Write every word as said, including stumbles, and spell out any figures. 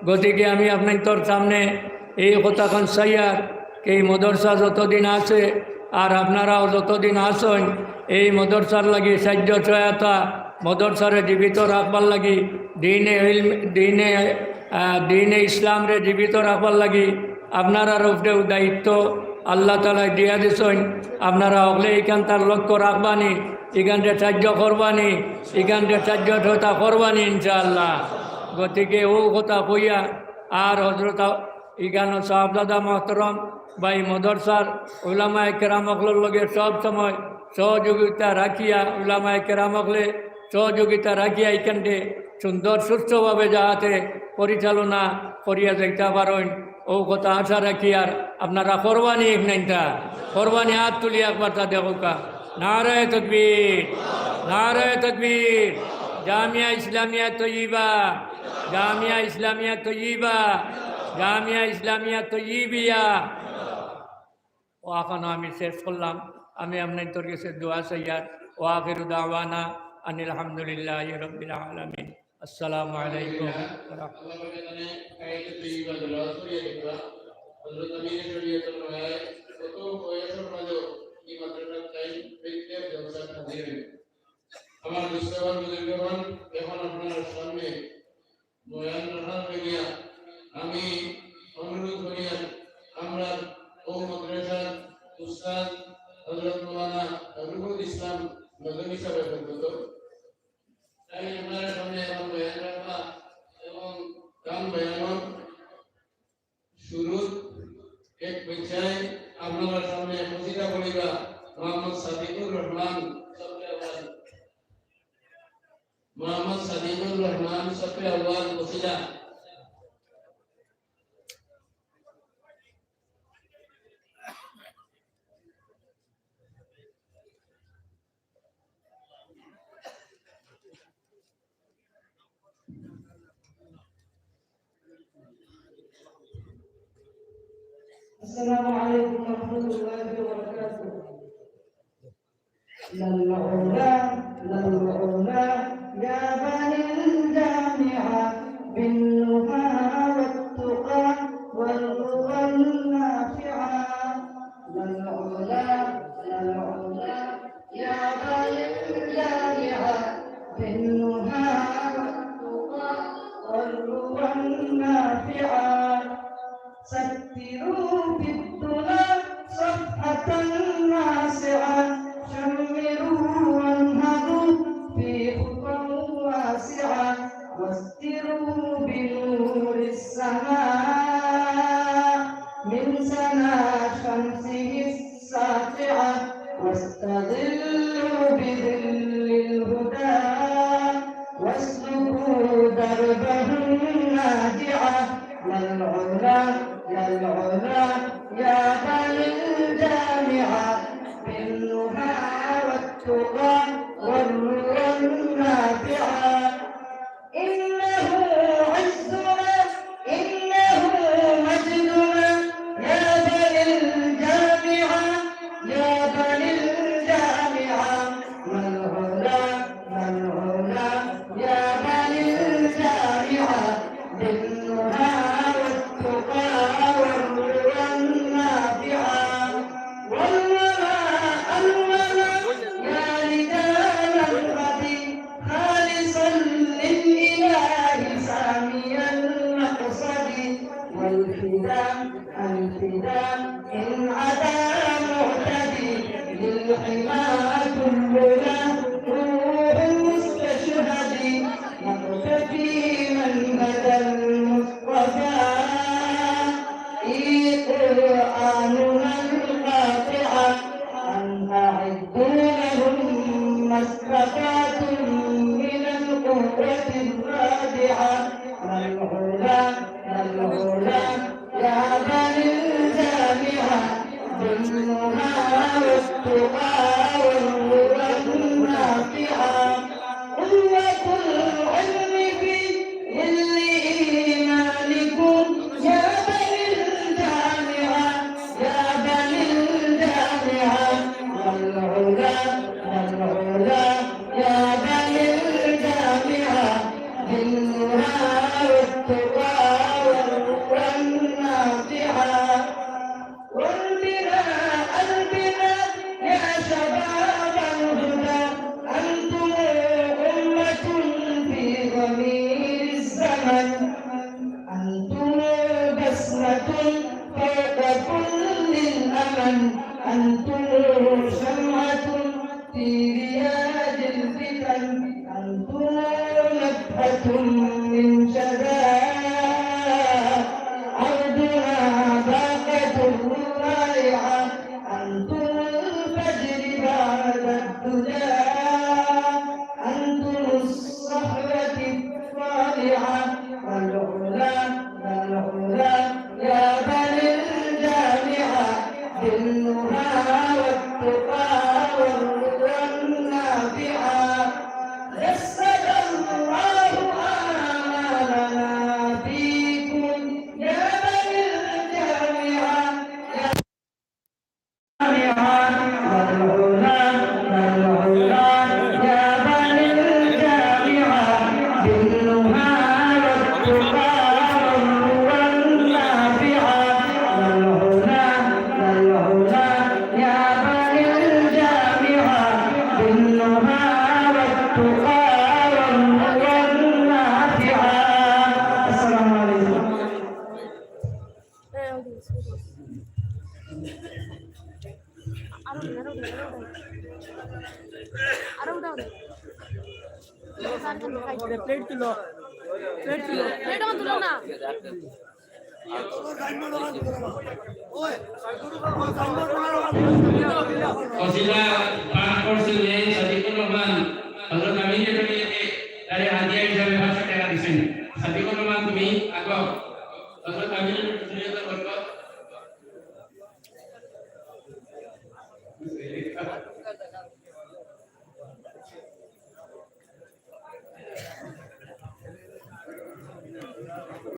গতিকে আমি আপনাইন্তর সামনে এই কথাখান চাইয়ার, এই মাদ্রাসা যতদিন আছে আর আপনারাও যতদিন আছইন, এই মাদ্রাসার লাগি সাহায্য সহায়তা, মাদ্রাসারে জীবিত রাখবার লাগি, দ্বীনে ইলম, দ্বীনে, আহ, দ্বীনে ইসলামরে জীবিত রাখবার লাগি আপনারার উপরেও দায়িত্ব আল্লাহ তাআলায় দিয়া দিছইন। আপনারা হকলে ইখানতার লক্ষ্য রাখবানি, ইখানরে সাহায্য করবানি, ইখানরে সাহায্য সহায়তা করবানি ইনশাআল্লাহ। গতিকে অউ কথা কইয়া আর হযরত ইখানো সাহেবজাদা মোহতরম বা ই মাদ্রাসার উলামায়ে কেরাম অকলর লগে সব সময় সহযোগিতা রাখিয়া, উলামায়ে কেরাম অকলে সহযোগিতা রাখিয়া ইখানরে সুন্দর সুষ্ঠুভাবে যাহাতে পরিচালনা করিয়া যাইতা পারইন, অউ কথা আশা রাখিয়ার আপনারা করবানি ইখানতা, করবানি, আত তুলি একবার তা দেখউক্কা। নারায়ে তাকবীর, নারায়ে তাকবীর। জামিয়া ইসলামিয়া তৈয়বা, জামিয়া ইসলামিয়া তৈয়বা, জামিয়া ইসলামিয়া তৈয়বিয়া। অউ আখানো আমি শেষ করলাম। আমি আপনাইন্তর গেছে দোয়া চাইয়ার। ওয়া আখিরু দাওয়ানা আনিল হামদুলিল্লাহি রাব্বিল আলামিন। আসসালামু আলাইকুম ওয়া রাহমাতুল্লাহ। আল্লাহ পাকে তানে কায়েদে তৈয়বা দরুদ শরিফ দিবা। হযরত আমিরে শরিয়তর মায়ায় কত বয়সর মাঝেও এই মাদ্রাসার তাইন প্রত্যেক জলসাত হাজির অইন। আমার দোস্ত অকল, বুজুর্গ অকল, এখন আপনারার সামনে বয়ান রাখার লাগিয়া আমি অনুরোধ করিয়ার আমরার অউ মাদ্রাসার উস্তাদ হযরত মাওলানা রুহুল ইসলাম নদভী সাহেব অইন্তা। তাইন আপনারার সামনে এখন বয়ান রাখবা এবং তান বয়ানর শুরুত এক পর্যায়ে আপনারার সামনে কসিদা পড়িবা মোহাম্মদ সাদিকুর রহমান সফে আউয়াল। মোহাম্মদ সাদিকুর রহমান সফে আউয়াল কসিদা। السلام عليكم ورحمة الله وبركاته. للعلا، للعلا، يا بني الجامعة، بالنهى والتقى والرضا النافعة. للعلا، للعلا، يا بني الجامعة، بالنهى والتقى والرضا النافعة. ستروا في الدنا صفحة ناصعة، شمروا وانهضوا في خطى واسعة، واستروا بنور السماء من سنا شمسه الساطعة، واستظلوا بظل الهدى، واسلكوا دربه الناجعة. للعلا، للعلا، يا بني الجامعة، بالنهى والتقى والرضا النافعة. إنه عزنا، إنه مجدنا، يا بني الجامعة، يا بني الجامعة. للعلا، للعلا، يا بني الجامعة، بالنهى والتقى والرضا النافعة. والولاء، الولاء، يا رجال الغد، خالصا للإله سامي المقصد. والفدا، الفدا، إن عدا معتدي، للحمى كلنا روح مستشهد. نقتفي منهج المصطفى، إي قرآننا القاطعة. أن أعدوا لهم ما استطعتم من القوة الرادعة. للعلا، للعلا، يا بني الجامعة، আরো উঠাও রে। প্লেট তুলো, প্লেট তুলো। প্লেট আমার তুলো না। কসিদা পাঠ করছিলেন সাদিকুর রহমান, হযরত আমিনের জন্য তারে হাদিয়া হিসাবে পাঁচশো টাকা দিছেন। সাদিকুর রহমান, তুমি আগো, হযরত আমিনের জন্য তুমি একটা করো।